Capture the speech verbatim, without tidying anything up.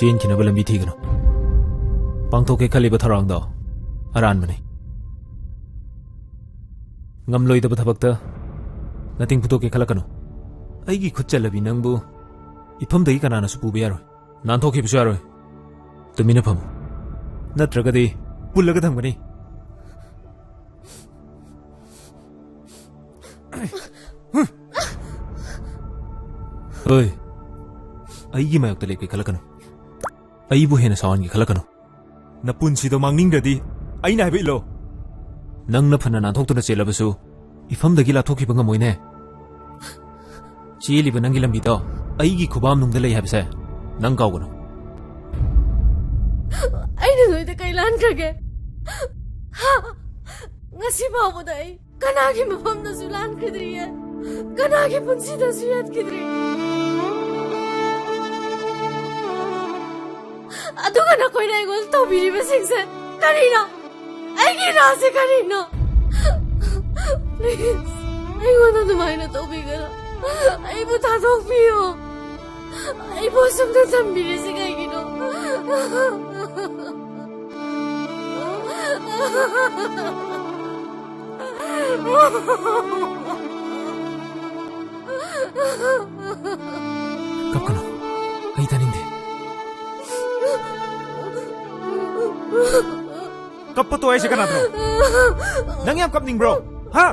ꯆꯦꯟꯈꯤꯅꯕ ꯂꯝꯕꯤ ꯊꯤꯒꯅꯨ꯫ ꯄꯥꯡꯊꯣꯛꯀꯦ ꯈꯜꯂꯤꯕ ꯊꯧꯔꯥꯡꯗꯣ ꯑꯔꯥꯟꯕꯅꯤ꯫ ꯉꯝꯂꯣꯏꯗꯕ ꯊꯕꯛꯇ ꯅꯇꯤꯡ ꯐꯨꯠꯇꯣꯛꯀꯦ ꯈꯜꯂꯛꯀꯅꯨ꯫ ꯑꯩꯒꯤ ꯈꯨꯠ ꯆꯜꯂꯕꯤ ꯅꯪꯕꯨ ꯏꯐꯝꯗꯒꯤ ꯀꯅꯥꯅꯁꯨ ꯄꯨꯕ ꯌꯥꯔꯣꯏ꯫ ꯅꯥꯟꯊꯣꯛꯈꯤꯕꯁꯨ ꯌꯥꯔꯣꯏ꯫ ꯇꯨꯃꯤꯟꯅ ꯐꯝꯃꯨ꯫ ꯅꯠꯇ꯭ꯔꯒꯗꯤ ꯄꯨꯜꯂꯒ ꯊꯝꯒꯅꯤ꯫ ꯍꯣꯏ꯫ ꯑꯩꯒꯤ ꯃꯥꯌꯣꯛꯇ ꯂꯦꯞꯀꯦ ꯈꯜꯂꯛꯀꯅꯨ꯫ ꯑꯩꯕꯨ ꯍꯦꯟꯅ ꯁꯥꯎꯍꯟꯒꯦ ꯈꯜꯂꯛꯀꯅꯨ꯫ ꯅꯄꯨꯟꯁꯤꯗꯣ ꯃꯥꯡꯅꯤꯡꯗ꯭ꯔꯗꯤ ꯑꯩꯅ ꯍꯥꯏꯕ ꯏꯜꯂꯣ꯫ ꯅꯪꯅ ꯐꯅ ꯅꯥꯟꯊꯣꯛꯇꯨꯅ ꯆꯦꯜꯂꯕꯁꯨ ꯏꯐꯝꯗꯒꯤ ꯂꯥꯞꯊꯣꯛꯈꯤꯕ ꯉꯝꯃꯣꯏꯅꯦ꯫ ꯆꯦꯜꯂꯤꯕ ꯅꯪꯒꯤ ꯂꯝꯕꯤꯗꯣ ꯑꯩꯒꯤ ꯈꯨꯕꯥꯝꯅꯨꯡꯗ ꯂꯩ ꯍꯥꯏꯕꯁꯦ ꯅꯪ ꯀꯥꯎꯒꯅꯨ꯫ ꯑꯩꯅ ꯅꯣꯏꯗ ꯀꯩ ꯂꯥꯟꯈ꯭ꯔꯒꯦ? ꯍꯥ? ꯉꯁꯤ ꯐꯥꯎꯕꯗ ꯑꯩ ꯀꯅꯥꯒꯤ ꯃꯐꯝꯗꯁꯨ ꯂꯥꯟꯈꯤꯗ꯭ꯔꯤꯌꯦ, ꯀꯅꯥꯒꯤ ꯄꯨꯟꯁꯤꯗꯁꯨ ꯌꯦꯠꯈꯤꯗ꯭ꯔꯤ꯫ ꯑꯗꯨꯒ ꯅꯈꯣꯏꯅ ꯑꯩꯉꯣꯟꯗ ꯇꯧꯕꯤꯔꯤꯕꯁꯤꯡꯁꯦ ꯀꯔꯤꯅꯣ? ꯑꯩꯒꯤ ꯏꯔꯥꯁꯦ ꯀꯔꯤꯅꯣ? Please, ꯑꯩꯉꯣꯟꯗ ꯑꯗꯨꯃꯥꯏꯅ ꯇꯧꯕꯤꯒꯅꯨ꯫ ꯑꯩꯕꯨ ꯊꯥꯗꯣꯛꯄꯤꯌꯨ꯫ ꯑꯩꯕꯨ ꯑꯁꯨꯝꯅ ꯊꯝꯕꯤꯔꯤꯁꯤ ꯀꯩꯒꯤꯅꯣ? ꯀꯞꯀꯅꯨ꯫ ꯑꯩ ꯇꯥꯅꯤꯡꯗꯦ꯫ ꯀꯞꯄ ꯇꯣꯛꯑꯣ ꯍꯥꯏꯁꯦ ꯀꯅꯥꯗꯅꯣ? ꯅꯪ ꯌꯥꯝ ꯀꯞꯅꯤꯡꯕ꯭ꯔꯣ? ꯍꯥ?